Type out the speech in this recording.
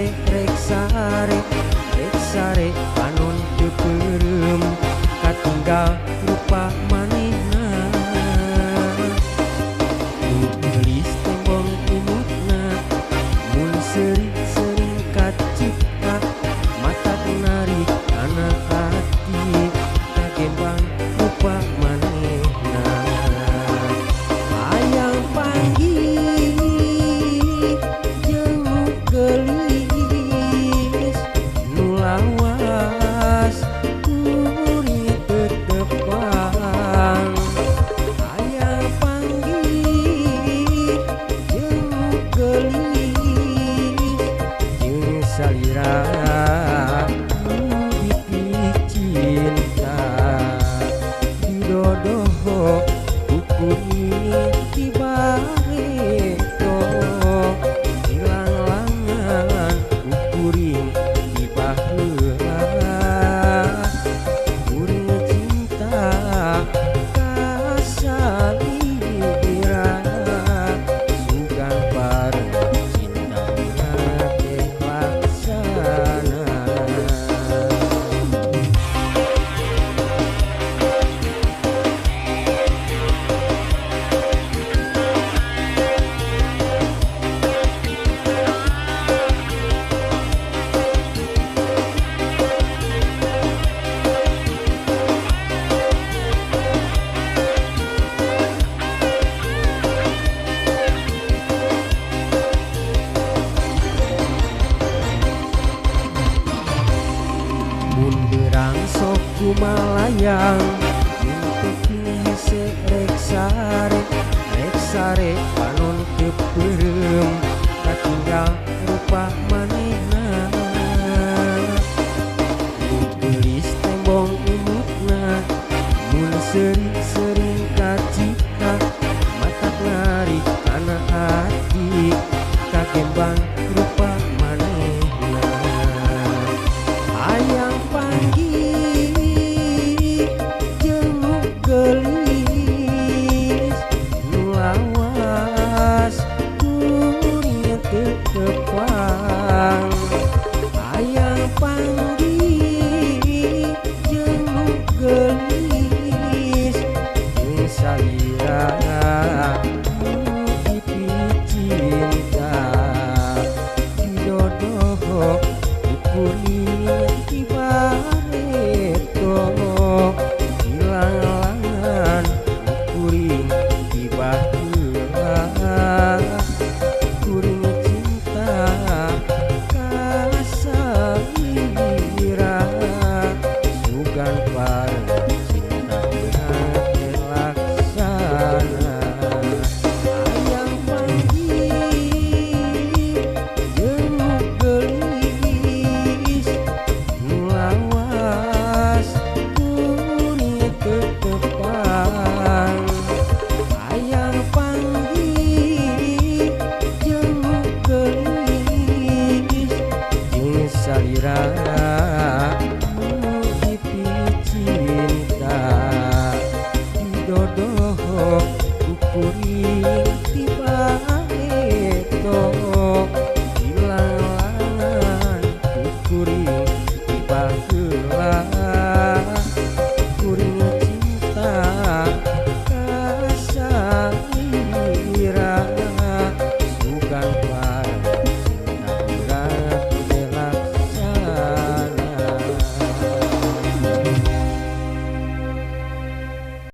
hese rek sare rek sare panon teu peureum katinggal rupa manehna nu geulis tembong imutna mun seuri sering kacipta mata narik kana hati kagembang rupa manehna hayang panggih jeung nu geulis nu lawas kuring teu tepang hayang panggih jeung nu geulis jeung salira nu dipicinta didodoho ku kuring ti bareto dilanglangan ku kuring ti baheula kuring cinta ka salira sugan bareng cinta teh laksana. Mun beurang sok kumalayang mun peuting hese rek sare panon teu peureum katinggal rupa manehna nu geulis tembong imutna mun seuri sering kacipta mata narik kana hati kagembang rupa manehna hayang panggih jeung nu geulis nu lawas kuring teu tepang hayang panggih jeung nu geulis jeung salira nu dipicinta didodoho ku kuring ti bareto dilanglangan ku kuring ti baheula kuring cinta ka salira sugan bareng cinta teh laksana hayang panggih jeung nu geulis nu lawas kuring teu tepang hayang panggih jeung nu geulis jeung salira nu dipicinta didodoho ku kuring ti bareto dilanglangan ku kuring ti baheula.